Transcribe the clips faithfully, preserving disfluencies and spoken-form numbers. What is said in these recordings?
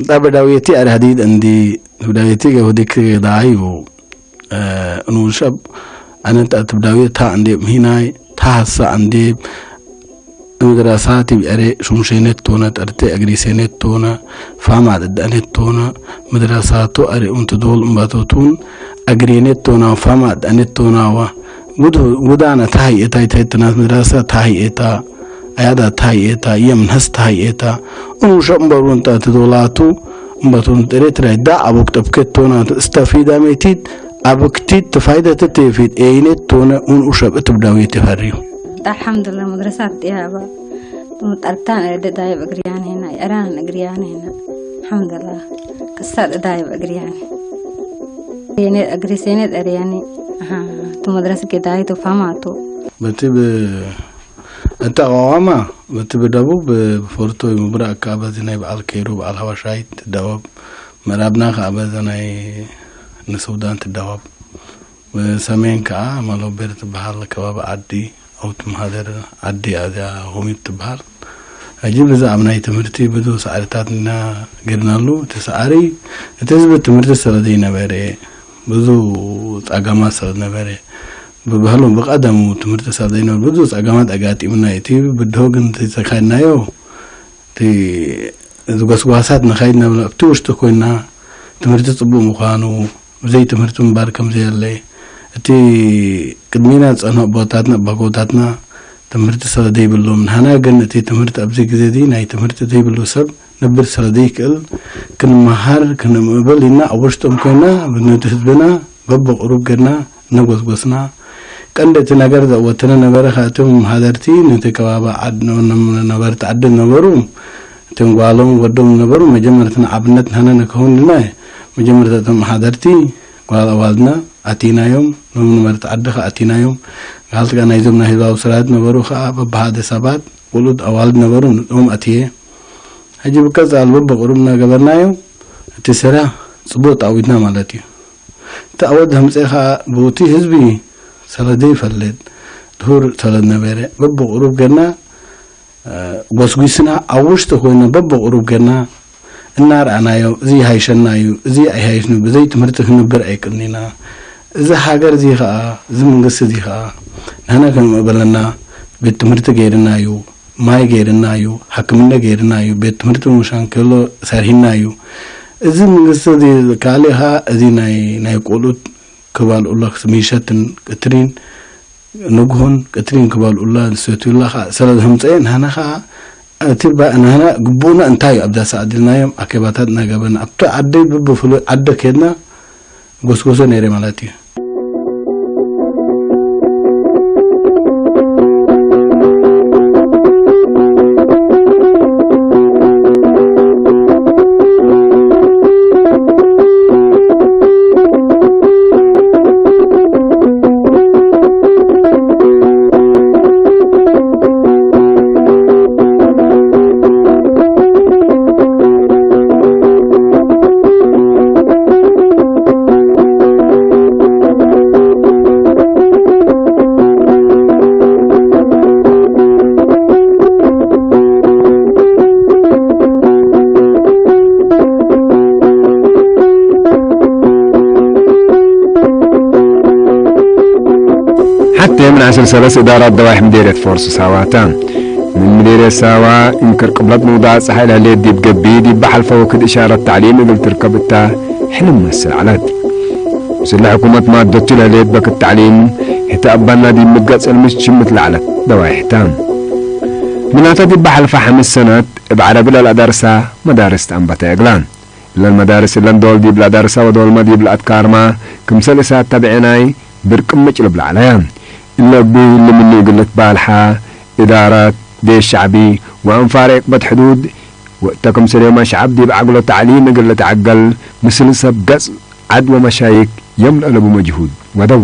ታ ብዳውየቲ አረ ሀዲድ እንዲ ብዳውየቲ ገ ወዲክ ገዳዩ፣ እ፣ እኑ ሸብ አነ ታ ትብዳውየት ታ እንዴ ምህናይ ታ ሐሳ እንዴ መድረሳት እብ አሬ ሹምሼኔት ቶነ፣ ጠርቴ አግሪሴኔት ቶነ፣ ፋማ ደደአኔት ቶነ፣ መድረሳቱ አሬ ኡንት ዶል እምባቶቱን አግሬኔት ቶና፣ ፋማ ደአኔት ቶናዋ፣ ጉድ-፣ ጉዳነ ታህይ ኤታ፣ ይታይትናት መድረሳ ታህይ ኤታ፣ አያዳ ታህይ ኤታ፣ የምንሐስ ታህይ ኤታ፣ እኑ ሸቅ እምበሩ እንተ ትዶላቱ፣ እምባቶቱን ጠሬት ራይ ዳ አቦክ ጠብኬት ቶና፣ እስተፊዳ ሜቲት፣ አብክቲት ትፋይደት ቴፊት ኤይኔት ቶነ ኡን ኡሸብ እት ብዳውየት ይፈርዩ። አልሐምዱሊላህ፣ መድረሳት ጥያባ፣ ጠርታን እደ ዳይብ እግርያኔና፣ የእራን እግርያኔና። አልሐምዱሊላህ፣ ቅሳት ዳይብ እግርያኔ። ሴኔ፣ እግሪ ሴኔ ጠርያኔ። አሃ፣ ቱ መድረስ ገዳይቱ ፋማቱ። በቲ ብ-፣ እተ አዋዋማ፣ በቲ ብደቡብ፣ ብፎርቶ፣ ምብራቅ አካባቢ ናይ በዓል ኬሩ፣ በዓል ሐዋሻይት ትደወብ። ምዕራብና ከአበዘ ናይ ንሱዳን ትደወብ። ሰሜን ከአ መሎቤር ትበሃል ከባቢ ዐዲ አው ትመሃደር ዐዲ አዜ ሆሚብ ትበሃል። አጅብ እዛ አብ ናይ ትምህርቲ ብዙ ሰዓሪታት እና ገድናሉ። እቲ ሰዓሪ እቲ ህዝብ ትምህርቲ ሰለደይ ነበረ፣ ብዙ ጸገማት ሰለድ ነበረ። ብበህሎም ብቀደሙ ትምህርቲ ሰለደይ ነበረ፣ ብዙ ጸገማት አጋጢምና። እቲ ብድሆ ግን ተካይድናዮ፣ እቲ እዝ ጎስጓሳት ነካይድ ነብለ፣ እብቲ ውሽጢ ኮይና ትምህርቲ ጽቡቅ ምዃኑ፣ ብዘይ ትምህርቲ ምንባር ከምዘየለ፣ እቲ ቅድሚና ዝጸንሑ አቦታትና፣ አባጎታትና ትምህርቲ ሰለደይ ብሎም፣ ንሐና ግን እቲ ትምህርቲ ኣብዚ ግዜ እዚ ናይ ትምህርቲ ዘይብሉ ሰብ ነብር ሰለደይ ክእል፣ ክንመሃር ክንምእበል ኢና፣ አወሽጦም ኮይና፣ ብነቱ ህዝብና በበቅሩብ ገድና፣ እነ ጎስጎስና። ቀንደ እቲ ነገር ዘእወትነ ነበረ፣ ከእቶም መሃደርቲ ነቲ ከባቢ ዐድ ነ-፣ ነ-፣ ነበርቲ ዐድ ነበሩ፣ እቶም ጓሎም ወዶም ነበሩ፣ መጀመርትና አብነት ንሕነ ንከውን ድነ፣ መጀመርታ እቶም መሃደርቲ ጓል አዋልድና አቲናዮም፣ ኖም ነበርቲ ዐድ ከ አቲናዮም። ጋልት ከ ናይዞም ናይ ህዝባዊ ሰራዊት ነበሩ ከአ፣ በበሃደ ሰባት ወሉድ አዋልድ ነበሩ፣ ኖም አትየ። ሕጂ ብቀጻል በበቅሩብና ገበርናዮም፣ እቲ ስራ ጽቡቅ ተአዊትና ማለት እዩ። እተ አወድ ህምጼ ከአ፣ ቦቲ ህዝቢ ሰለደይ ፈለድ፣ ድሁር ሰለድ ነበረ። በበቅሩብ ገና፣ እ፣ ጎስጒስና፣ አውሽት ኮይነ በበቅሩብ ገና እናርአናዮ፣ እዚ ይሃይሸናዩ፣ እዚ አይሃይሽኑ፣ ብዘይ ትምህርቲ ክንብር አይቅኒና። እዚ ሀገር እዚ ከአ፣ እዚ መንግስት እዚ ከአ፣ ንሕነ ከም እበለና፣ ቤት ትምህርቲ ገይርናዩ፣ ማይ ገይርናዩ፣ ሐክምነ ገይርናዩ፣ ቤት ትምህርቲ ሙሻን ክሎ ሰርሂናዩ። እዚ መንግስቲ እዚ ካልእ ኸ፣ እዚ ናይ፣ ናይ ቆልኡት ክባልኡላ፣ ምሸትን ቅትሪን፣ ንግሆን ቅትሪን ክባልኡላ፣ ንሰትዩላ ኸ፣ ሰለዝ ህምጸየ፣ ንሕነ ኸ፣ እቲ ባ-፣ ንሕነ ግቡእና እንታይ እዩ? ኣብዛ ሰዓት ድልናዮም ኣኬባታት እናገበርና፣ ኣብቲ ዓዲ ብብፍሉይ ዓዲ ከድና፣ ጎስጎሶ ነይረ ማለት እዩ። ሐቴ ምን ዐስር ሰለስ እዳራት ደዋይሕ ምዴርየት ፎርሱ ሳዋ ተ። ምን ምዴርየት ሳዋ እንክር ቅብለት ምውዳእ ጸሓይ ለህሌት ዲብ ገብእ፣ ዲብ በሐልፈ ወክድ እሻረት ተዕሊም እግል ትርከብ እተ ሕልም መስል ዐለት። ምስል ሕኩመት ማደቱ ለህሌት በክት ተዕሊም ህተ አባና ዲብ ምገጽ እልምሽ ሽምት ለዐለት ደዋይሕ ተ። ምናተ ዲብ በሐልፈ ሐምስ ሰናት እብ ዐረቢ ለለአዳርሳ መዳርስ ተአንበተ እግላ። እለን መዳርስ እለን ዶል ዲብ ለአዳርሳ ወዶልመ ዲብ ለአትካርማ ክምሰል እሳት ተብዔናይ ብርቅም መጭልብ ለዐለያ። እለ እቡ እሊ ምኑ እግል ልትባልሐ፣ እዳራት፣ ቤት ሸዕቢ ወአንፋር ዕቅበት ሕዱድ ወእተ ክምሰልዮመ ሸዐብ ዲብ ዐግሎ ተዕሊም እግል ልትዐገል ምስል ሰብ ገጽ ዐድ ወመሻይክ ዮም ለአለቡ መጅሁድ ወደው።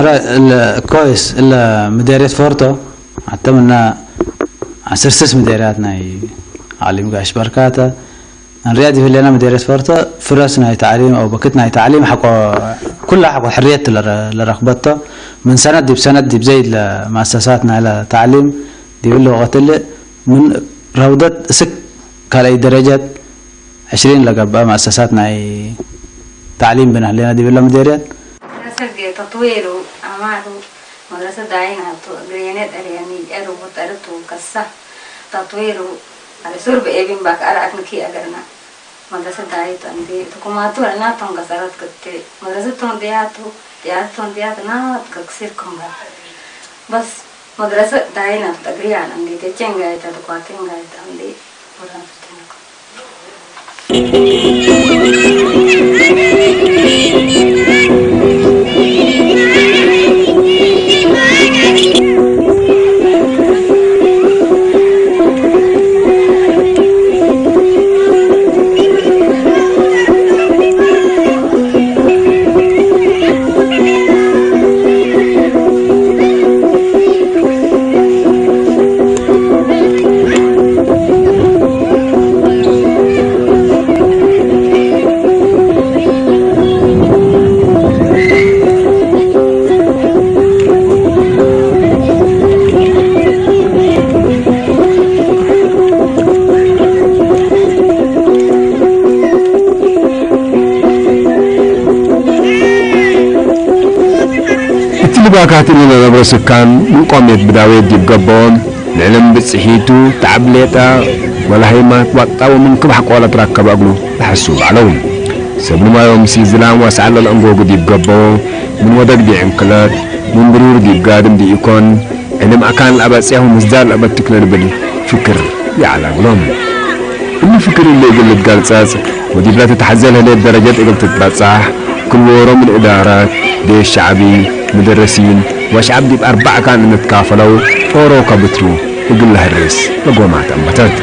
ረ-፣ እለ፣ ኮይስ፣ እለ ምዴርየት ፎርቶ፣ ሐተ ምነ ዐስር ስስ ምዴርያት ናይ አቅሊም ጋሽ በርካተ፣ እንርያ ዲብ ህሌነ ምዴርየት ፎርቶ፣ ፍረስ ናይ ተዕሊም አው በክት ናይ ተዕሊም ሐቆ፣ ኩለ ሐቆ ሕርየት ለረ-፣ ለረክበቶ፣ ምን ሰነት ዲብ ሰነት ዲብ ዘይድ ለመአሰሳት ናይለ ተዕሊም፣ ዲብ እሊ ወቀት እሊ ምን ረውደት እስክ ካልአይ ደረጀት ዕሽሪን ለገብአ መአሰሳት ናይ ተዕሊም ብነ ህሌነ ዲብለ ምዴርየት። መድረሰት ተጥዊሩ አማሩ መድረሰት ዳይን ሀብቱ እግሬነ ጠርያኒ ጀሩ ጠርቱ ከሳ ተጥዊሩ አለሱር በኤቢን ባክ አርአት ንኪ አገርና መድረሰት ዳይት እንዴ ትኩማቱ እናቶም ከሰረት ክቴ መድረሰት ቶን ዲያቱ ዲያቱ ቶን ዲያት ናት ከክሲር ኩምራ በስ መድረሰ ዳይናት ጠግሪያን እንዴ ቴቼን ጋይታ ተቋቴን ጋይታ እንዴ ወራን ፍትነኩ። እት ልባካት እሊ ለነብረ ስካን ምን ቆምየት ብዳዌት ዲብ ገብኦ፣ ለዕልም ብጽሒቱ፣ ተዐብ ሌጠ ወለሀይማት ዋጣ ወምን ክም ሐቆለ ትረከበ እግሉ ለሐስቡ በዐለው። ሰብ ንማዮም ምስል ዝላም ወሰዐለ ለእንጎጉ ዲብ ገብኦ፣ ምን ወደግ ዲዕንክለት፣ ምን ብሩር ዲብ ጋድም ዲኢኮን፣ ዕልም አካን ለአበጽሕ ወምስዳር ለአበትክ ለልብል ፍክር ይዐለ እግሎም። እሊ ፍክር እሊ እግል ልትገልጸጽ ወዲብ ለትትሐዜ ለህሌት ደረጀት እግል ትትበጸሕ፣ ክል ዎሮ ምን እዳረት፣ ዴሽ ሸዕቢ፣ ምደረሲን ወሸዐብ ዲብ አርበዕ አካን እንትካፈለው ኦሮ ከብትሩ እግል ለህርስ ለጎማት አንበተት።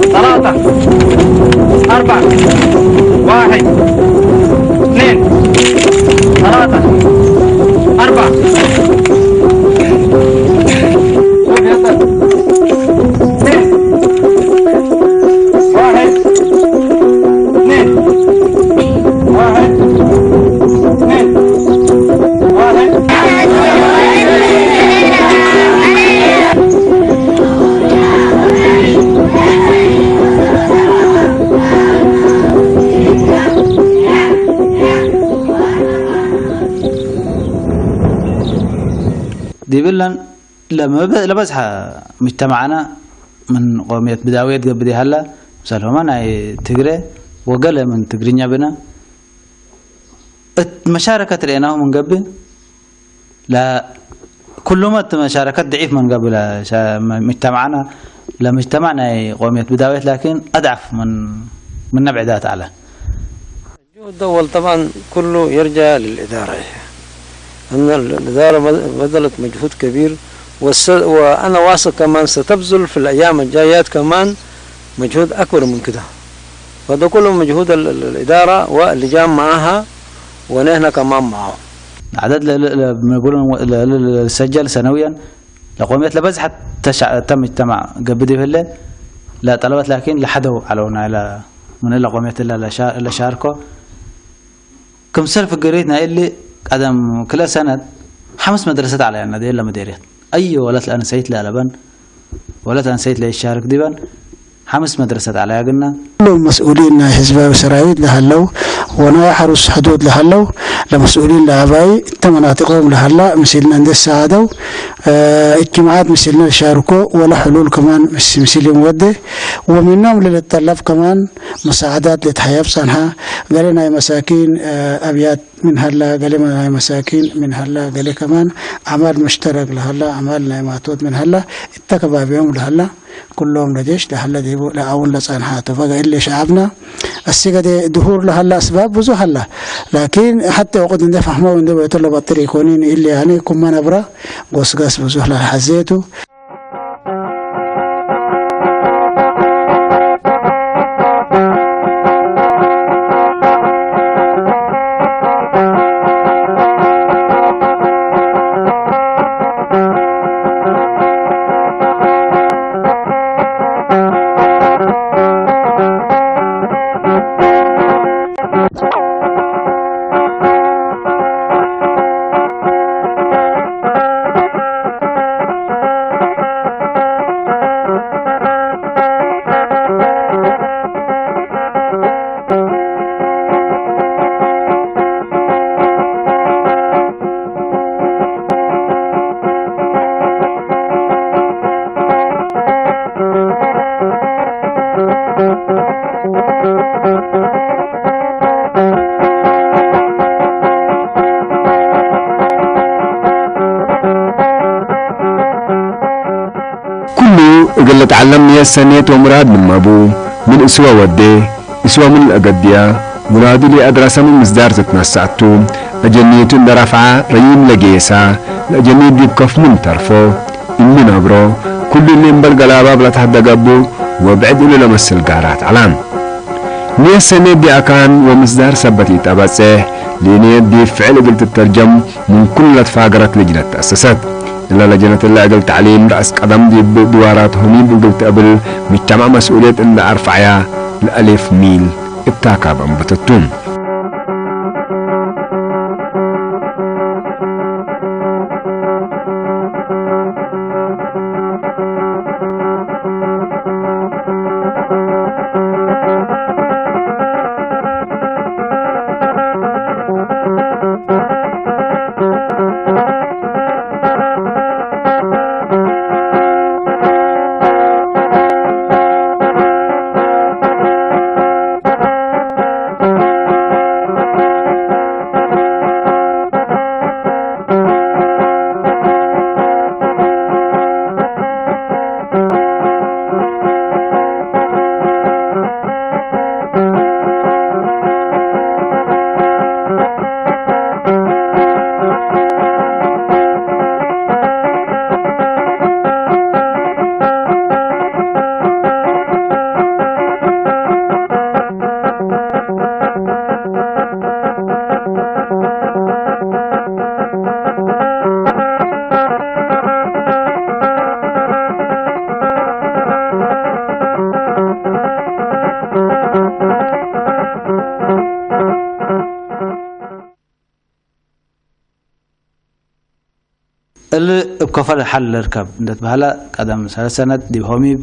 ثلاثة، أربعة، واحد، اثنين، ثلاثة، أربعة، واحد، اثنين، واحد، اثنين، واحد. ዲብለን ለመበ-፣ ለበዝሐ ሙጅተመዕነ ምን ቆምየት ብዳውየት ገብእ ዲሀለ፣ ምሰልሁመ ናይ ትግሬ ወገሌ ምን ትግርኛ ብነ፣ እት መሻረከት ርኤናሁ ምን ገብእ፣ ለኩሉመ እት መሻረከት ድዒፍ ምን ገብእ፣ ለሸ-፣ ሙጅተመዕነ ለሙጅተመዕ ናይ ቆምየት ብዳውየት ላኪን አድዐፍ ምን፣ ምን ነብዕ ዛት ዐለ። الجهد أول طبعًا كله يرجع للإدارة، إيه. أن الإدارة بذ-، بذلت مجهود كبير، والس-، وأنا واثق كمان ستبذل في الأيام الجايات كمان مجهود أكبر من كده. فده كله مجهود ال-، ال-، الإدارة واللجان معاها، ونحن كمان معاهم. ዐደድ ለ-፣ ለ-፣ ለ-፣ ምን እግሉ ለ-፣ ለ-፣ ለ-፣ ልሰጀል ሰነውየን ለቆምየት ለበዝሐት ተሸ-፣ እተ ምጅተማዕ ገብእ ዲብ ህለ ለጠለበት ላኪን ለሐደው ዐለው ናይ ለ-፣ ምን እለ ቆምየት እለ ለሻ-፣ ለሻርኮ ክምሰል ፍግሪት ናይ እሊ ቀደም ክልኤ ሰነት ሐምስ መድረሰት ዐለያነ ዲብ እለ መዴርየት። አይ ወለት ለአንሰይት ለአለበን ወለት አንሰይት ለኢሻርክ ዲበን ሐምስ መድረሰት ዐለያ ግና። ኩሎም መስኡሊን ናይ ህዝባዊ ሰራዊት ለሀለው ወናይ ሐሩስ ሕዱድ ለሀለው ለመስኡሊን ለአባይ እተ መናጢቆም ለሀላ ምስልነ እንዴ ሰዓደው፣ እ፣ እጅትማዓት ምስልነ ልሻርኮ ወለ ሕሉል ከማን ምስ-፣ ምስልም ወዴ ወምኖም ለልጠለብ ከማን መሳዕዳት ልትሀየብ ጸንሐ። ገሌ ናይ መሳኪን፣ እ፣ አብያት ምን ሀላ፣ ገሌ ናይ መሳኪን ምን ሀላ፣ ገሌ ከማን አማል ሙሽተረክ ለሀላ፣ አማል ናይ ማቶት ምን ሀላ፣ እተ ከባቢዮም ለሀላ፣ ኩሎም ለጄሽ ለሀለ ዲቡ ለአውን ለጸንሐ ቱ። ፈገ እሊ ሸዐብና አስገዴ ድሁር ለሀላ አስባብ ብዙሕ ሀላ። ላኪን ሐቴ ወቅት እንዴ ፈህመው እንዴ ቤቶ ለበጥር ኢኮኒን እሊ ያኒ ኩመ ነብረ ጎስጋስ ብዙሕ ለሐዜቱ። ኩሉ እግል ልትዐለም ንየት ሰኔት ወሙራድ ምንመ ቡ፣ ምን እስወ ወዴ፣ እስወ ምን ለአገድያ፣ ሙራዱ ለአድረሰ ምን ምስዳር ትትነሰእ ቱ። አጀኒቱ እንደ ረፍዐ ረዪም ለጌሰ፣ ለአጀኒት ዲብ ከፍ ምን ተርፎ፣ እሊ ነብሮ፣ ኩሉ እሊ እምበል ገላባብ ለተሀደገ ቡ ወብዕድ እሉ ለመስል ጋራት ዐለ። ንየት ሰኔት ዲብ አካን ወምስዳር ሰበት ኢተአበጽሕ፣ ለንየት ዲብ ፍዕል እግል ትተርጀም ምን ኩሉ ለትፋገረት ልጅነት ተአሰሰት። እለ ለጀነት እለ እግል ተዕሊም ረአስ ቀደም ዲብ ድዋራት ሆሚብ እግል ተአብል ምጅተማዕ መስኡልየት እንደ አርፈዐያ ለአሌፍ ሚል እብ ታካብ አንበተቱ። እሊ እብ ከፈል ሐል ልርከብ እንዴ ትበሀለ፣ ቀደም ሰለስ ሰነት ዲብ ሆሚብ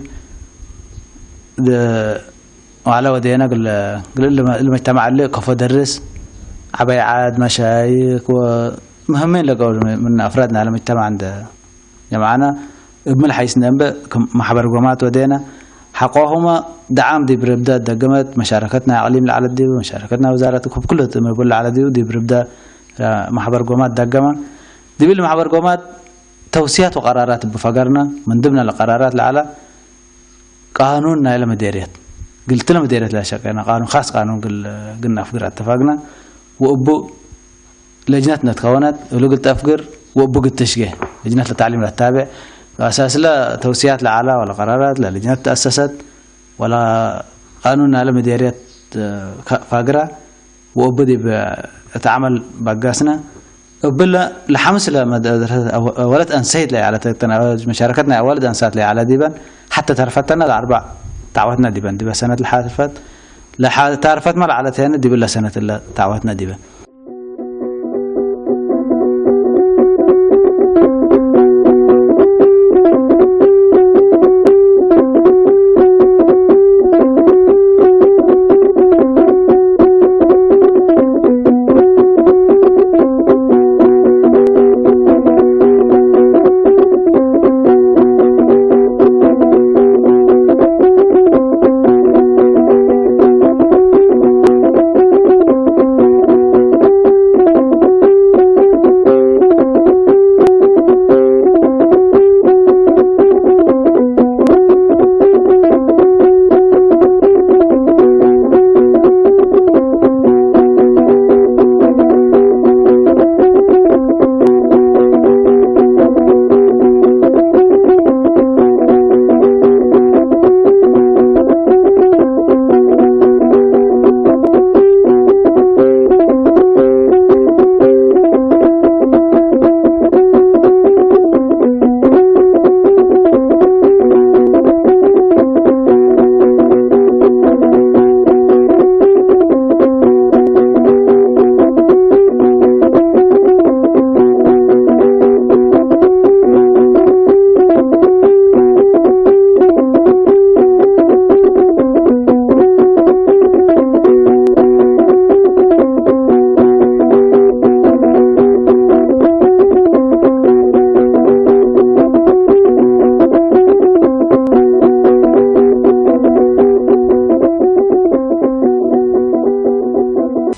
ድ-፣ ዋዕለ ወዴነ እግል፣ እግል እሊ መ-፣ እሊ መጅተማዕ እሊ ከፎ ደርስ፣ ዐበይ ዓድ፣ መሻይክ ወምህሚን ለገብኡ ምን አፍራድ ናይለ መጅተማዕ እንዴ ጀምዐነ፣ እብ ምን ሐይስ እንዴ እንበ ክም መሕበር ጎማት ወዴነ፣ ሐቆሁመ ደዓም ዲብ ርብደ ደገመት፣ መሻረከት ናይ አቅሊም ለዐለ ዲቡ፣ መሻረከት ናይ ውዛረት ክብ ኩሉ እት ምን እቡ ለዐለ ዲቡ ዲብ ርብደ መሕበር ጎማት ደገመ። ዲብ እሊ መሕበር ጎማት ተውስያት ወቀራራት እብ ፈገርነ፣ ምን ድምነ ለቀራራት ለዐለ ቃኑን ናይለ መዴርየት፣ ግልትለ መዴርየት ለሸቄነ ቃኑን፣ ካስ ቃኑን ግል፣ ግል ነፍግር አተፋግነ፣ ወእቡ ለጅነት ነትከወነት፣ እሉ ግል ተፍግር ወእቡ ግል ትሽጌ፣ ለጅነት ለታዕሊም ለታቤዕ፣ አሳስለ ተውስያት ለዐለ ወለ ቀራራት ለልጅነት ተአሰሰት፣ ወለ ቃኑን ናይለ መዴርየት ፋግራ ወእብ ዲብ እት ዐመል በጋስነ። እብለ ለሐምስ ለመድረሰት አወ-፣ አወለት አንሰይት ለይዐለት፣ መሻረከት ናይ አወለት አንሳት ለይዐለ ዲበን፣ ሐተ ተርፈተነ ለአርበዕ ተዐወትነ ዲበን፣ ዲበ ሰነት ለሐልፈት፣ ለሐ-፣ ተርፈትመ ለዐለት ያኒ ዲብለ ሰነት እለ ተዐወትነ ዲበን።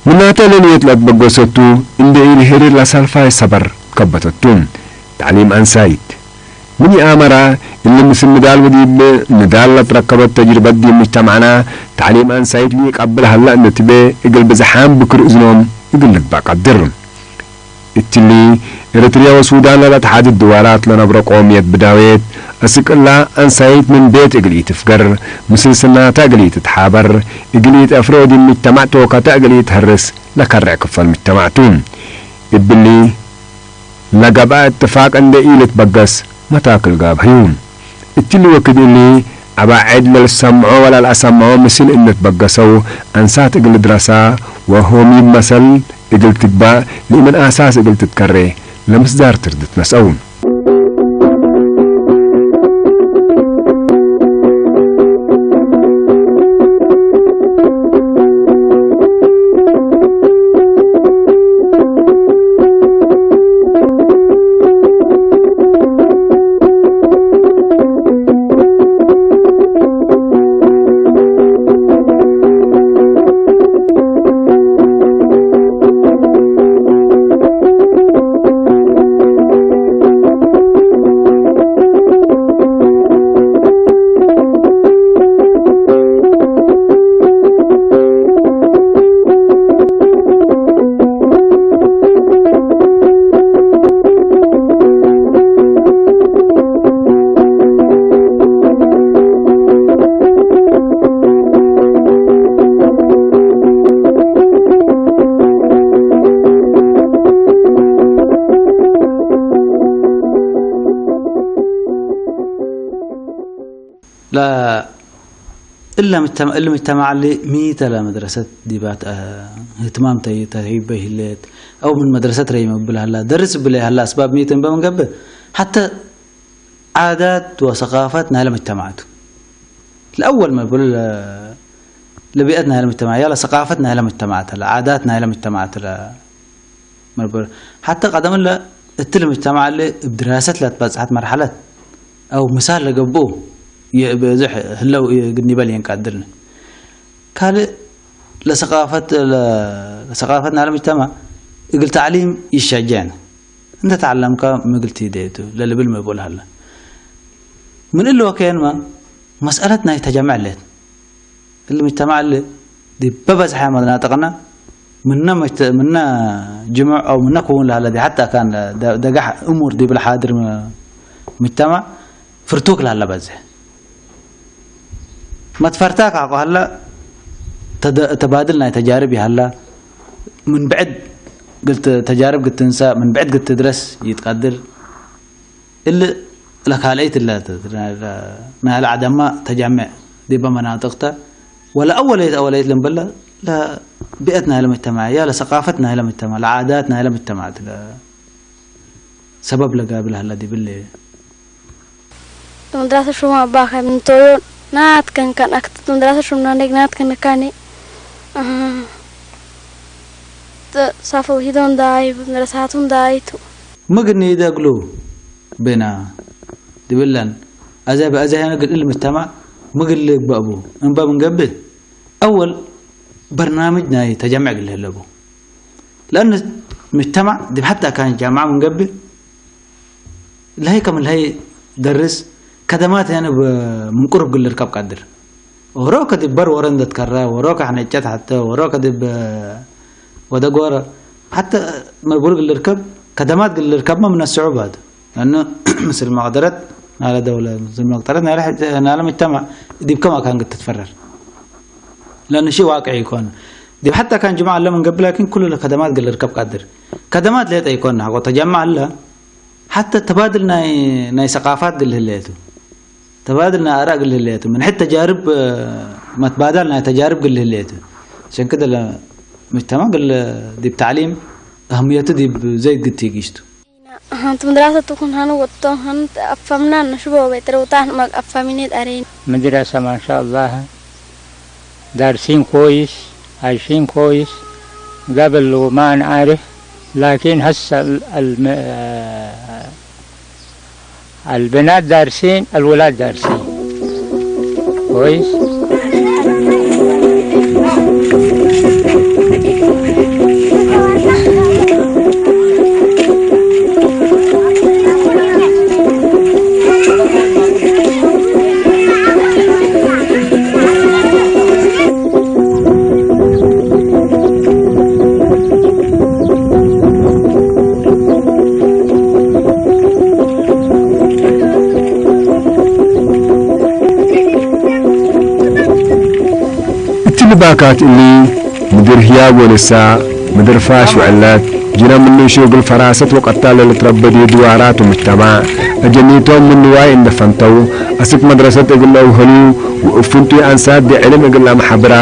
ምናተ ለንየት ለአትበገሰቱ እንዴ ኢልሄርር ለሳልፋይ ሰበር ከበተቱ። ተዕሊም አንሳይት ምን ይአመራ፣ እሊ ምስል ንዳል ወዲብ ንዳል ለትረከበት ተጅርበት ዲብ ሙጅተማዕና፣ ተዕሊም አንሳይት ለኢቀብል ሀለ እንዴ ትቤ፣ እግል ብዝሓም ብክር እዝኖም እግል ልግበእ ቀድር። እትሊ፣ ኤረትርየ ወሱዳን ለለአትሓድድ ድዋላት ለነብረ ቆምየት ብዳዌት፣ አስክ እላ አንሳይት ምን ቤት እግል ኢትፍገር፣ ምስል ስናተ እግል ኢትትሓበር፣ እግል ኢትአፍረ ወዲብ ሙጅተማዕ ቶከተ እግል ኢትሀርስ ለከርዕ ክፈል ሙጅተማዕ ቱ። እብሊ፣ ለገብአ እትፋቅ እንዴ ኢልትበገስ መታክል ጋብሀዩ። እትሊ ወክድ እሊ፣ አባዕድ ለልሰምዖ ወለልአሰምዖ ምስል እንዴ ትበገሰው፣ አንሳት እግል ልድረሳ ወሆሚብ መሰል እግል ትግባእ፣ ለምን አሳስ እግል ትትከሬ፣ ለምስዳር ትርድት ነስአው። ለ-፣ እለ ምጅተማ-፣ እሊ ምጅተማዕ እሊ ሚተ ለመድረሰት ዲባት፣ አ፣ እህትማም ተይ-፣ ተሂበ ህሌት፣ አው ምን መድረሰት ረይመ እብል ሀላ፣ ደርስ እብለ ሀላ፣ አስባብ ሚት እንበ ምን ገብእ፣ ሐተ ዓዳት ወሰቃፈት ናይለ ምጅተማዕ ቱ። ለአወል መብል ለ-፣ ለቢአት ናይለ ምጅተማዕ፣ ያ ለሰቃፈት ናይለ ምጅተማዕ ተ፣ ለዓዳት ናይለ ምጅተማዕ ተ፣ ለ-፣ መርበ-፣ ሐተ ቀደም እለ እትሊ ምጅተማዕ እሊ እብ ድራሰት ለትበጽሐት መርሐለት አው ምሳል ለገብኡ ይእብ እዝሕ ህለው እግል ኒበል የንቀድርነ። ካልእ ለሰቃፈት፣ ለ-፣ ለሰቃፈት ናለ ምጅተማዕ እግል ተዕሊም ይሸጀዕነ። እንተ ተዐለምከ ምግል ቲዴ ቱ ለልብል መቦል ሀለ። ምን እሊ ወኬንመ መስአለት ናይ ተጀምዕ ሌት። እሊ ምጅተማዕ እሊ ዲብ በበዝሐ መናጥቅነ ምነ መጅተ-፣ ምነ ጅሙዕ አው ምነ ክውን ለሀለ ዲ ሐታ ካን ደ-፣ ደጋሕ እሙር ዲብ ለሓድር ም-፣ ምጅተማዕ ፍርቱክ ለሀለ በዝሕ። መትፈርታክ ሐቆ ሀለ ተደ-፣ ተባድል ናይ ተጃርብ ይሀላ። ምን ብዕድ እግል ተ-፣ ተጃርብ እግል ትንሰእ፣ ምን ብዕድ እግል ትድረስ ይትቀድር። እሊ ለካልአይት እለ ተ-፣ ናይለ ዐደማ ተጃምዕ ዲበ መናጥቅ ተ፣ ወለአወለይት አወለይት ለንበለ ለቢአት ናይለ መጅተማዕ፣ ያ ለሰቃፈት ናይለ መጅተማዕ፣ ለዓዳት ናይለ መጅተማዕ ለ-፣ ሰበብ ለጋብል ሀለ ዲብሌ። መድረሰ ሹም አባከ ምን ቶዮ ናትከን ከን አክት መድረሰ ሹም ናንደግ ናትከን ካኔ፣ አሃ፣ ተ-፣ ሳፎ ሂዶን ዳይ መድረሳቱን ዳይቱ። ምግኒ ይደግሉ ቤና ዲብለን አዜ በአዜ ሄነ ግል እሊ ምጅተማዕ ምግል ልግበእ ቡ እንበ ምን ገብእ አወል በርናምጅ ናይ ተጀምዕ እግል ህለ ቡ። ለእን ምጅተማዕ ዲብ ሐተ አካን ጃምዐ ምን ገብእ፣ ለሀይ ከም ለሀይ ደርስ፣ ከደማት ያነ ብ-፣ ምን ቅሩብ እግል ልርከብ ቀድር። ወሮከ ዲብ በር ወረ እንደ ትከረ፣ ወሮከ ሐነጨት ሐተ፣ ወሮከ ዲብ ወደ ጎረ፣ ሐተ መቡል እግል ልርከብ፣ ከደማት እግል ልርከብመ ምን አስዑባት። ለአኑ ምስል መቅደረት ናለ ደውለ፣ ምስል መቅደረት ናለ ሕጅ-፣ ናለ ምጅተማዕ ዲብ ከም አካን እግል ትትፈረር። ለአኑ ሺ ዋቅዕ ኢኮን። ዲብ ሐተ አካን ጅምዐ እለ ምን ገብእ ላኪን ኩሉ ለከደማት እግል ልርከብ ቀድር። ከደማት ሌጠ ኢኮን ሐቆ ተጀምዐ እለ ሐተ ተባድል ናይ፣ ናይ ሰቃፋት እግል ህሌቱ። ተባድል ናይ አራእ እግል ህሌቱ። ምን ሕድ ተጃርብ፣ መትባዳል ናይ ተጃርብ እግል ህሌቱ። ዐሸን ክደ ለምጅተማዕ እግል ዲብ ተዕሊም አህምየቱ ዲብ ዘይድ ግድ ቲጊሽቱ። ሀንት መድራሰት ቱኩን ሀኑ ወጥቶም ሀንት አፈምናን ነሽቦ ቤት ረውታን ማቅ አፈሚኔት አሬን። مدرسة ما شاء الله، دارسين كويس، عايشين كويس. قبل ما نعرف، لكن هسه ال-، الم-، البنات دارسين، الولاد دارسين. كويس؟ እት ልባካት እሊ፣ ምድር ህያብ ወንሳ፣ ምድር ፋሽ ወዕለት፣ ጅነ ምኑ ሹግል ፈራሰት ወቀታል ለልትረበድዩ ድዋራት ወምጅተማዕ፣ አጀኒቶም ምን ንዋይ እንደ ፈንተው፣ አስክ መድረሰት እግል ለአውሀሉ፣ ወእብ ፍንቱይ አንሳት ዲብ ዕልም እግል ለአምሐብራ፣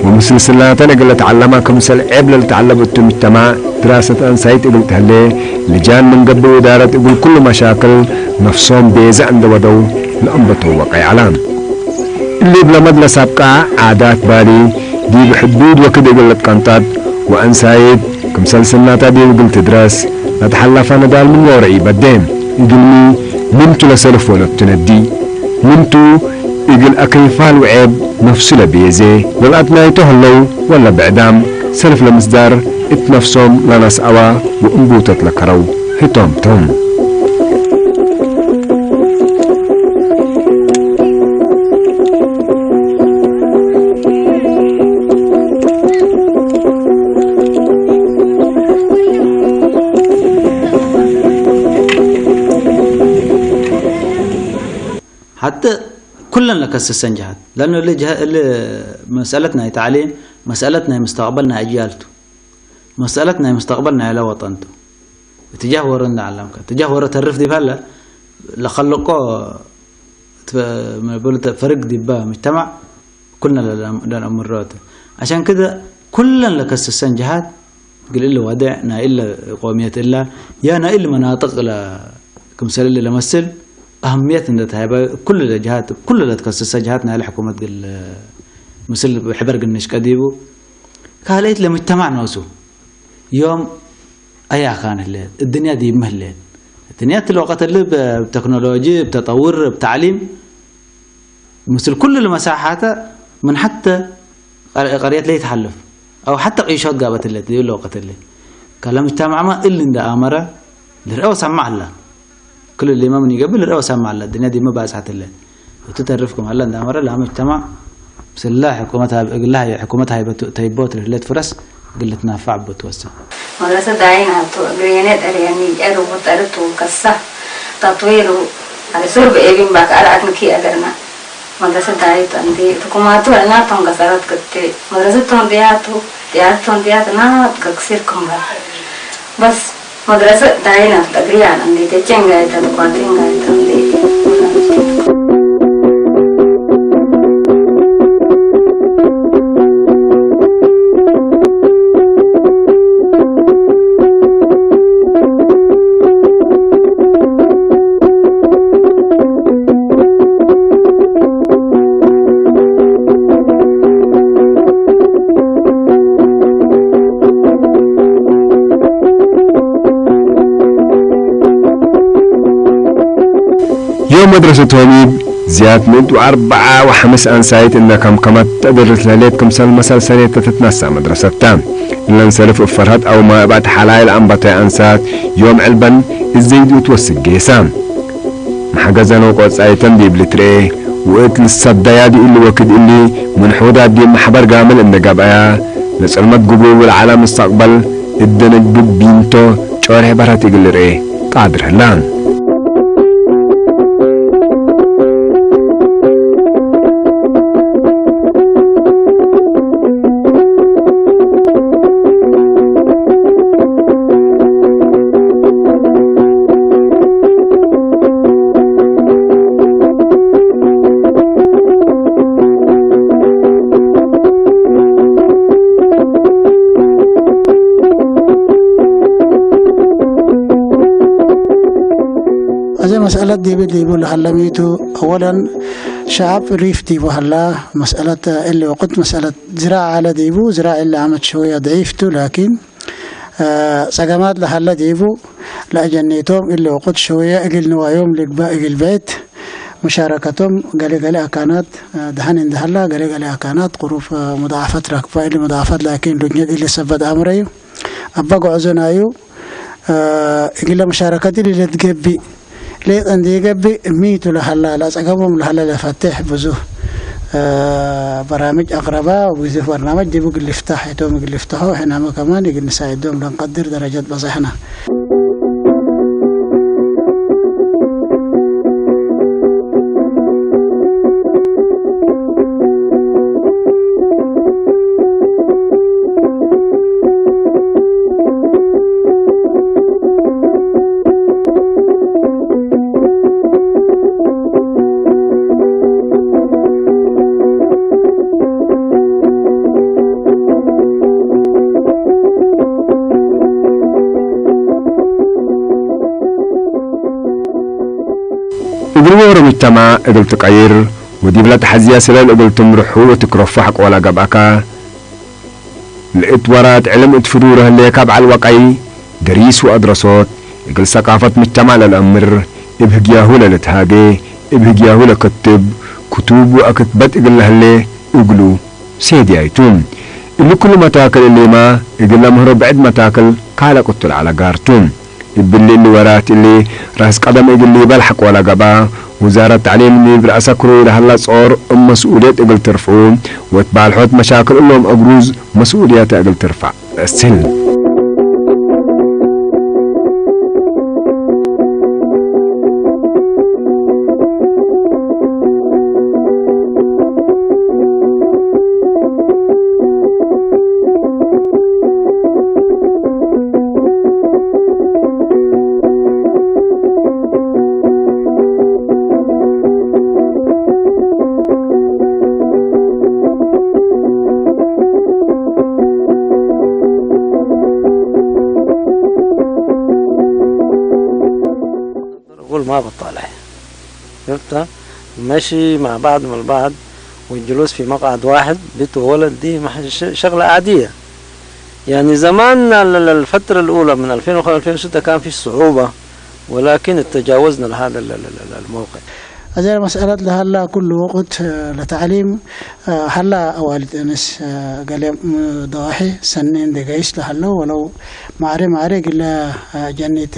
ወምስል ስናተን እግል ለተዐለማ፣ ክምሰል ዔብ ለልትዐለብ እቱ ምጅተማዕ፣ ድራሰት አንሳይት እግል ተህሌ፣ ልጃን ምን ገብእ ወዳረት እግል ኩሉ መሻክል ነፍሶም ቤዘ እንደ ወደው ለአንበተው ወቀይ ዐለ። እሊ እብ ለመድረሰ አብቃዕ ዓዳት ባሊ፣ ዲብ ሕዱድ ወክድ እግል ልትቀንጠጥ ወአንሳይት ክምሰል ስናተ ዲብ እግል ትድረስ ለተሐለፈ ንዳል ምን ኖረ ኢበዴ። እግልሚ ምንቱ ለሰልፍ ወለቱ ነዲ፣ ምንቱ እግል አከይፋል ወዔብ ነፍሱ ለቤዜ፣ ወለአትናይቶ ህለው ወለ ብዕዳም ሰልፍ ለምስዳር እት ነፍሶም ለነስአወ ወእንቡተት ለከረው ህቶም ቶም። ሐቴ ኩለን ለከስሰን ጀሃት፣ ለአኑ እሊ ጀሀ-፣ እሊ መሰአለት ናይ ተዕሊም፣ መሰአለት ናይ ምስተቅበል ናይ አጅያል ቱ። መሰአለት ናይ ምስተቅበል ናይለ ወጠን ቱ። እትጃህ ወሮ እንደ ዐለምከ፣ እትጃህ ወሮ ተርፍ ዲብ ሀለ፣ ለከልቆ ት-፣ ምን ብል ተ-፣ ፈርግ ዲበ ምጅተማዕ ኩልነ ለ-፣ ለነአምሮ ቱ። ዐሸን ክደ ኩለን ለከስሰን ጀሃት፣ እግል እሊ ወዴዕ ናይ እለ ቆምየት እለ፣ ያ ናይ እሊ መናጥቅ ለ-፣ ክምሰል እሊ ለመስል አህምየት እንደ ተሀይበ፣ ኩሉ ለጀሃት፣ ኩሉ ለትከስሰ ጀሃት ናይለ ሕኩመት እግል ምስል ሕበር ግንሽቀ ዲቡ። ካልአይት ለምጅተማዕ ኖሱ ዮም አይ አካን ህሌት፣ እድንያ ዲብመ ህሌት። እድንያ እትለ ወቀት እሊ ብ-፣ ብተክኖሎጂ፣ ብተጠውር፣ ብተዕሊም፣ ምስል ኩሉ ለመሳሓተ ምን ሐተ ቀር-፣ ቀርየት ለይትሐልፍ፣ አው ሐተ ቂሾት ጋበት ህሌት ዲብ እለ ወቀት እሊ። ከለምጅተማዕመ እሊ እንደ አመረ ልርአ ወሰምዕ ዐለ። ክሉ እሊመ ምን ኢገብእ ልርአ ወሰምዕ ዐለ። እድንያ ዲብመ ባጽሐት ህሌት። እቱ ተርፍ ክም ሀለ እንደ አመረ ለአመጅተማዕ ምስለ ሕኩመት ሀብ-፣ እግለ ሀይ-፣ ሕኩመት ሀይበቱ ተይቦት ለህሌት ፍረስ እግል ልትናፈዕ እቡ ትወስን። መድረሰት ዳይን ሀብቱ፣ እግርየኔ ጠርየኒ፣ ጨርቡ ጠርቱ፣ ከሳ፣ ተጥዊሩ፣ አለሱር በኤቢን ባክ አርአት ንኪ አገርና። መድረሰት ዳይት እንዴ ትኩማቱ እናቶም ገጸረት ቅጤ መድረሰት ቶም ድያቱ ድያት ቶም ድያት እናት ገክሲር ክምበር በስ መድረሰት ዳይነት እግርያን እንዴ ተጨንጋይተን ኳቴንጋይተን እንዴ ዮም መድረሰት ሆሚብ ዝያድ ምእት ወአርበዓ ወሐምስ አንሳይት እነ ከምከመት ተአደርስ ለህሌት ክምሰል መሰል ሰኔት ለትትነሰእ መድረሰት ተ። እለን ሰልፍ እብ ፈርሀት አውመ እብ አትሓላይ ለአንበተየ አንሳት ዮም ዕልበን እዘይድ እት ወስክ ጌሰ። መሐገዘን ወቆጻይተን ዲብ ልትርኤ ወእት ልሰደያ ዲብ እሊ ወክድ እሊ ምን ሑዳት ዲብ መሕበር ጋምል እንዴ ገብአያ፣ ለጽልመት ግብሩ ወለዐለ ምስተቅበል እብ ደነጅ ዱብ ቢንቶ ጮሬሕ በርሀት እግል ልርኤ ቃድር ህለ። አዜ መስአለት ዲብ ዲቡ ለሀለ ሚቱ፣ አወለን ሸዐብ ሪፍ ዲቡ ሀላ። መስአለት እሊ ወቅት መስአለት ዝራዕ ዐለ ዲቡ፣ ዝራዕ እሊ ዓመት ሸውየ ደዒፍ ቱ፣ ላኪን ጸገማት ለሀለ ዲቡ ለአጀኔቶም እሊ ወቅት ሸውየ እግል ንዋዮም ልግበእ እግል ቤት ሙሻረከቶም ገሌ ገሌ አካናት ደሐን እንዴ ሀላ፣ ገሌ ገሌ አካናት ቅሩብ ሙዳዓፈት ረክበ። እሊ ሙዳዓፈት ላኪን ዱንየት እሊ ሰበት አምረዩ። አባ ጎዕዞ ናዩ እግለ ሙሻረከት እሊ ለትገብእ ሌጠ እንዴ ገብእ ሚቱ ለሀላ ለአጸገቦም ለሀለ ለፈቴሕ ብዙህ በራምጅ አቅረባ። ወብዝህ በርናመጅ ዲቡ እግል ልፍታሕ እቶም እግል ልፍተሖ ሕናመ ከማን እግል ንሳዕዶም ለንቀድር ደረጀት በጸሕነ። እግል ዎሮ ሙጅተማዕ እግል ትቀይር ወዲብለ ተሐዝየ ስለል እግል ትምርሑ ወትክረፎ ሐቆለ ገብአከ። ለእት ወራት ዕልም እት ፍሩረ ህሌከ በዐል ወቀይ፣ ደሪስ ወአድረሶት፣ እግል ሰቃፈት ምጅተማዕ ለልአምር፣ እብ ህግያሁ ለልትሃጌ፣ እብ ህግያሁ ለክትብ፣ ክቱብ ወአክትበት እግል ለህሌ እግሉ ሴድያይ ቱ። እሊ ኩሉ መታክል እሊመ እግል ለምህሮ ብዕድ መታክል ካልቅ እቱ ለዐለ ጋር ቱ። እብሊ እሊ ወራት እሊ ራስ ቀደም እግል ሊበል ሐቆለ ገብአ፣ ውዛረት ተዕሊም ዲብ ረአሰ ክሩይ ለሀለ ጾር እብ መስኡልየት እግል ትርፍዑ፣ ወእት ባልሖት መሻክል እሎም አግሩዝ መስኡልየተ እግል ትርፈዕ ተአስህል። أقول ما بطالع. شفت؟ المشي مع بعض من البعض والجلوس في مقعد واحد، بنت وولد، دي مح-، ش-، شغلة عادية. يعني زمان ال-، ال-، الفترة الأولى من ألفين وخمسة، ألفين وستة كان في صعوبة، ولكن تجاوزنا لهذا ال-، ال-، ال-، ال-، الموقع. አዜ መስአለት ለሀላ ኩሉ ወቅት ለተዕሊም ሀላ አዋልድ እንስ ገሌ ደዋሒ ሰኒ እንዴ ገይስ ለሀለው ወለው ማዕሬ ማዕሬ እግለ ጀኒት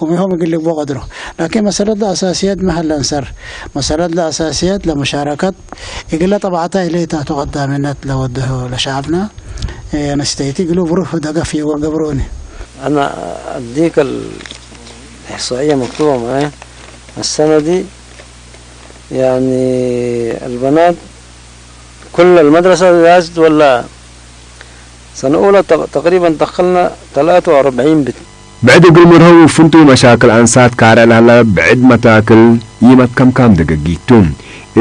ኩሜሆም እግል ልግቦ ቀድሮ። ላኪን መሰለት ለአሳስየት መሀለ እንሰር መሰለት ለአሳስየት ለመሻረከት እግለ ጠባዕታ ኢሌታ ቱ ቀዳሚነት ለወድሁ ለሸዐብነ ነስተይቲ እግሉ ብሩህ ደገፍ ይገብሩኒ። أنا أديك الإحصائية مكتوبة معايا. السنة دي ያኒ አልበናት ኩል አልመድረሰ ዛዝት ወላ ሰነ ኡለ ተቅ-፣ ተቅሪበን ደኸልነ ተላተ ወአርበዒን ብት። ብዕድ እግል ምርሀው ፍንቱይ መሻክል አንሳት ካርዕ ለሀለ ብዕድ መታክል ኢመትከምካም ደገጊት ቱ።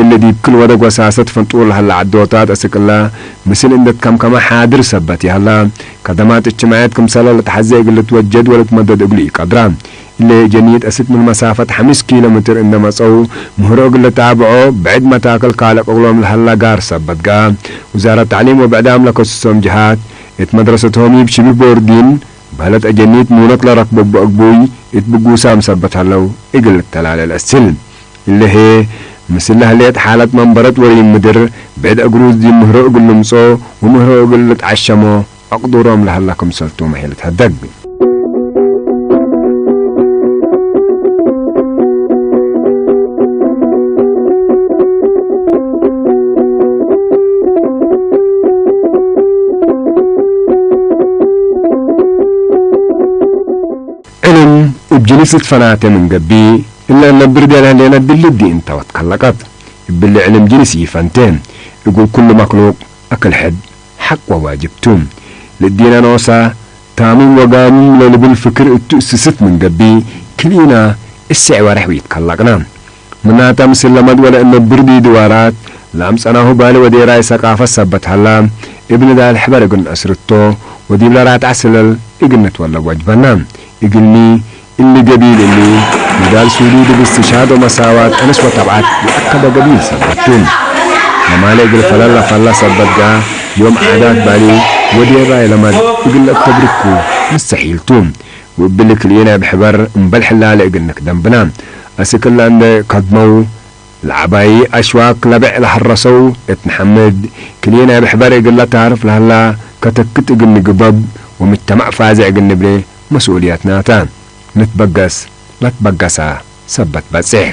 እሊ ዲብ ክል ወደግ ወሳሰት ፍንጡር ለሀለ ዐዶታት አስክ እለ ምስል እንዴ ትከምከመ ሓድር ሰበት ይሀላ። ከደማት እጅትማዕየት ክምሰለ ለተሐዜ እግል ልትወጀድ ወልትመደድ እግሉ ኢቀድራ። እሊ ጀኒት አስክ ምን መሳፈት ሐምስ ኪሎ ሜትር እንዴ መጸው ምህሮ እግል ልታብዖ ብዕድ መታክል ካልቅ እግሎም ለሀላ ጋር ሰበት ገአ። ውዛረት ተዕሊም ወብዕዳም ለከስሶም ጀሃት እት መድረሰትሆም ዲብ ሽብህ ቦርዲን በህለት አጀኒት ሙነት ለረክበቦ አግቡይ እት ብጉሳም ሰበት ሀለው እግል ልተላለ ለአስል። እሊ ህዬ፣ ምስል ለህሌት ሓለት መንበረት ወሪም ምድር፣ ብዕድ አግሩዝ ዲብ ምህሮ እግል ልምጾ ወምህሮ እግል ልትዓሸሞ አቅዱሮም ለሀላ ክምሰልቱመ ህዬ ልትሀደግ። ዕልም እብ ጅንስ ልትፈናተ ምን ገብእ፣ እለ እነ ብርደ ለህሌነ ድልት ዲ እንተ ወትከለቀት፣ እብሊ ዕልም ጅንስ ኢፈንተ። እግል ኩሉ መክሉቅ አክል ሕድ ሐቅ ወዋጅብ ቱ። ለእዲነ ኖሰ ታምም ወጋምም ለልብል ፍክር እቱ እስስት ምን ገብእ፣ ክልኢና እስዕ ወርሕ ወኢትከለቅነ። ምናተ፣ ምስል ለመድ ወለእነ ብርዲ ድዋራት ለአምጸናሁ ባሊ ወዴራይ ሰቃፈት ሰበት ሀላ፣ እብ ንዳል ሕበር እግል ነአስርቶ ወዲብለ ራትዐ ስለል እግል ንትወለብ ወጅበና። እግልሚ፣ እሊ ገቢል እሊ፣ ንዳል ሱዲ ዲብ እስትሽሃድ ወመሳዋት፣ እንስ ወተብዐት ለአከደ ገቢል ሰበት ቱ። ለማሌ እግል ፈለል ለፈላ ሰበት ገአ፣ ዮም ዓዳት ባሊ ወዴራይ ለመድ እግል ለአተብርኩ ምስተሒል ቱ። ወእብሊ ክልኢነ እብ ሕበር እምበል ሕላለ እግል ንክደም ብነ። አስክ እለ እንዴ ከድመው፣ ለዐባዪ አሽዋክ ለብዕ ለሐረሰው እት ነሐምድ፣ ክልኢነ እብ ሕበር እግል ለታርፍ ለሀላ ከተክት እግል ንግበብ ወምጅተማዕ ፋዜ እግል ንብኔ መስኡልየትና ተ። ንትበገስ ለትበገሰ ሰበት በጽሕ።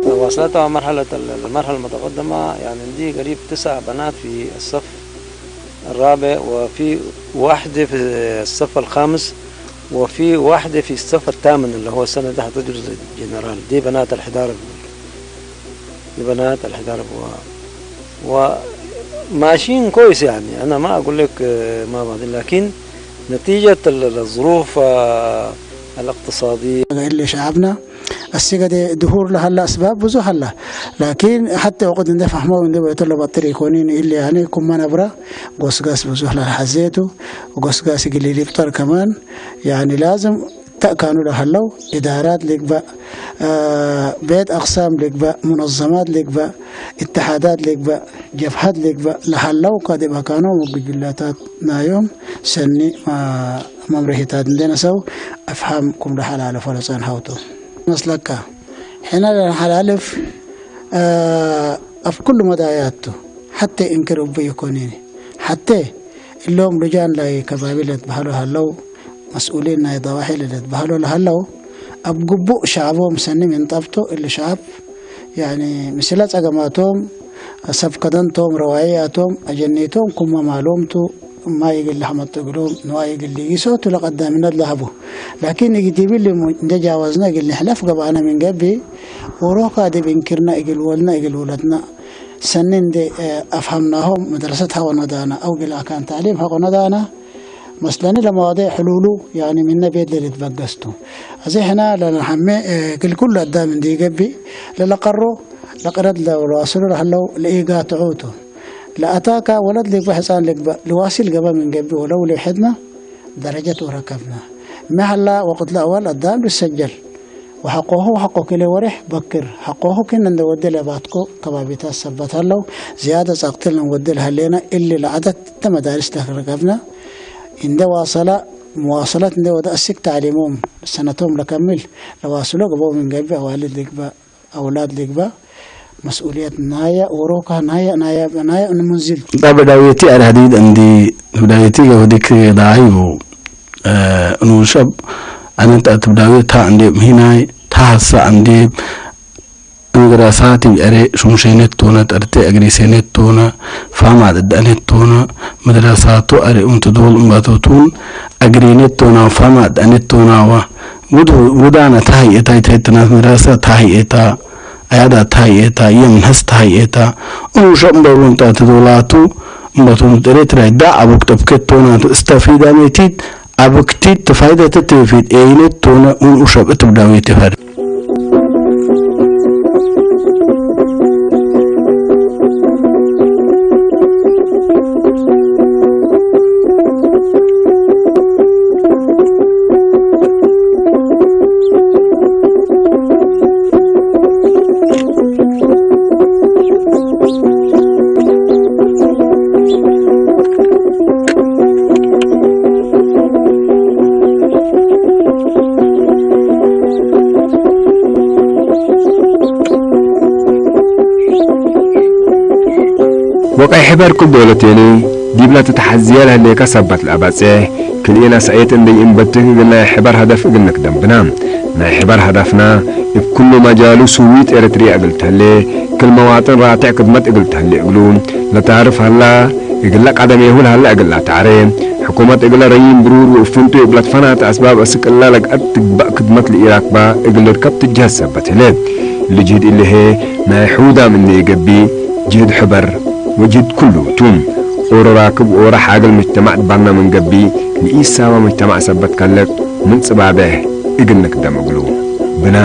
واصلتها مرحلة ال-، المرحلة المتقدمة، يعني، عندي قريب تسع بنات في الصف الرابع، وفي واحدة في الصف الخامس، وفي واحدة في الصف الثامن، اللي هو السنة دي حتدرس جنرال. دي بنات الحضارة، دي بنات الحضارة. و-، وماشيين كويس، يعني، أنا ما أقول لك، آه، ما بعدين، لكن نتيجة ال-، الظروف، آه، الاقتصادية. اللي شعبنا السجدة ظهور لها الأسباب بزوها لها. لكن حتى وقت ندفع ما ونده بيت الله بطري يكونين اللي يعني كم نبرة، قوس قاس بزوها لها حزيته، وقوس قاس يقول لي يفطر كمان. يعني لازم ተእካኑ ለሀለው፣ እዳራት ልግበእ፣ አ፣ ቤት አቅሳም ልግበእ፣ ሙነዘማት ልግበእ፣ እትሓዳት ልግበእ፣ ጀብሀት ልግበእ ለሀለው፣ ከዲብ አካኖም ወግጅላታት ናዮም ሰኒ፣ አ፣ መምርሂታት እንዴ ነሰው፣ አፍሃም ክም ለሐላለፎ ለጸንሐው ቱ። መስለካ፣ ሕነ ለነሐላልፍ፣ አ፣ አፍ ኩሉ መዳያት ቱ፣ ሐቴ እንክር እቡ ኢኮኒኒ። ሐቴ እሎም ልጃን ላይ ከባቢ ለትበሀሎ ሀለው፣ መስኡሊን ናይ ደዋሒ ለልትበሀሎ ለሀለው፣ እብ ግቡእ ሸዐቦም ሰኒ ምን ጠብቶ፣ እሊ ሸዐብ፣ ያኒ፣ ምስለ ጸገማቶም፣ ሰብ ከደንቶም፣ ረዋይያቶም፣ አጀኒቶም፣ ኩመ ማሎም ቱ፣ ማይ እግል ለሐመጡ እግሎም፣ ንዋይ እግል ሊጊሶ ቱ ለቀዳምነት ለሀቡ። ላኪን፣ እግል ዲብሊ እንዴ ጃወዝነ እግል ንሕለፍ ገብአነ ምን ገብእ፣ ዎሮካ ዲብ እንክርነ እግል ወልነ እግል ውለድነ፣ ሰኒ እንዴ፣ እ፣ አፍሀምናሆም፣ መድረሰት ሀቆነ ዳነ፣ አው እግል አካን ተዕሊም ሀቆነ ዳነ፣ መስለኒ ለመዋዴዕ ሕሉሉ፣ ያኒ፣ ምነ ቤት ለልትበገስ ቱ። አዜ ሕነ ለነሐሜ፣ እ፣ እግል ኩሉ አዳም እንዲ ገብእ፣ ለለቀሮ፣ ለቅረት ለዋስሉ ለሀለው ለኢጋትዑ ቱ። ለአታካ ወለት ልግበእ ሕጻን ልግበእ፣ ልዋሲል ገበ ምን ገብእ ወለው ልብሕድመ ደረጀት ወረከብነ። ሚ ሀላ ወቅት ለአወል አዳም ልሰጀል። ወሐቆሁ ሐቆ ክለ ወሬሕ በክር፣ ሐቆሁ ክእነ እንዴ ወዴ ለባትኮ ከባቢታት ሰበት ሀለው፣ ዝያደ ጸቅጥል እንወዴ ለሀሌነ፣ እሊ ለዐደት እተ መዳርስ ለረከብነ እንዴ ዋሰለ፣ መዋሰለት እንዴ ወደ አስክ ተዕሊሞም ሰነቶም ለከምል፣ ለዋስሎ ገበው ምን ገብእ አዋልድ ልግበእ፣ አውላድ ልግበእ፣ መስኡልየት ናየ፣ ዎሮካ ናየ፣ ናየ፣ ናየ እንሙንዝል። እብ ዳውየቲ አልሐዲድ እንዲ፣ እብ ዳውየቲ ገወዲክ ዳይቡ፣ እ፣ ኑሸብ አነ እንተ እት ብዳውየት ታ እንዴ ምህናይ፣ ታ ሐሳ እንዴ መድረሳት እብ ዐሬ ሹምሼነት ቶነ፣ ጠርቴ አግሪሴነት ቶነ፣ ፋማት እዳአነት ቶነ፣ መድረሳቱ ዐሬ ኡንቱ ዶል እምባቶቱን አግሪነት ቶነ፣ ፋማት እዳአነት ቶናወ። ጉድ-፣ ጉዳነ ተሀይኤታ፣ ይተህትናት መድረሰ ተሀይኤታ፣ አያዳ ተሀይኤታ፣ የምንሀስ ተሀይኤታ፣ እኑ ሸቅ እምበሩ እንተ ትዶላቱ እምባቶን ኤረትርያ ዳ አቡክ ጠብከት ቶናቱ እስተፊዳ ሜቲት አብክቲት ተፋይደተ ቴፊት ኤይነት ቶነ ኡን ኡሸብ እት ብዳዌት ይፈር። ወቀይ ሕበር ክል ዶለቴኒ ዲብለ ትትሐዝየ ለህሌከ ሰበት ለአበጽሕ፣ ክልኤ ነስአየት እንዴ ይእንበትክ እግል ናይ ሕበር ሀደፍ እግል ንክደም ብነ። ናይ ሕበር ሀደፍነ እብ ክሉ መጃሉ ስዊት ኤረትርየ እግል ተህሌ፣ ክል መዋጥን ራትዕ ክድመት እግል ተህሌ እግሉ ለታርፍ ሀላ፣ እግለ ቀደሜሁ ለሀለ እግል ለአትዐሬ፣ ሕኩመት እግለ ረዪም ብሩር ወእብ ፍንቱይ እብ ለትፈናተ አስባብ አስክ እለ ለግአት ትግበእ ክድመት ለኢራክበ እግል ልርከብ ትጅህድ ሰበት ህሌት። እሊ ጅህድ እሊ ህዬ ናይ ሑዳም እንዴ ኢገብእ ጅህድ ሕበር ወጅህድ ክሉ ቱ። ኦሮ ራክብ ወኦሮ ሓግል ሙጅተማዕ ትባና ምን ገብእ፣ ለኢሳበ ሙጅተማዕ ሰበት ከልቅ ምን ጽባቤህ እግል ንክደም እግሉ ብነ።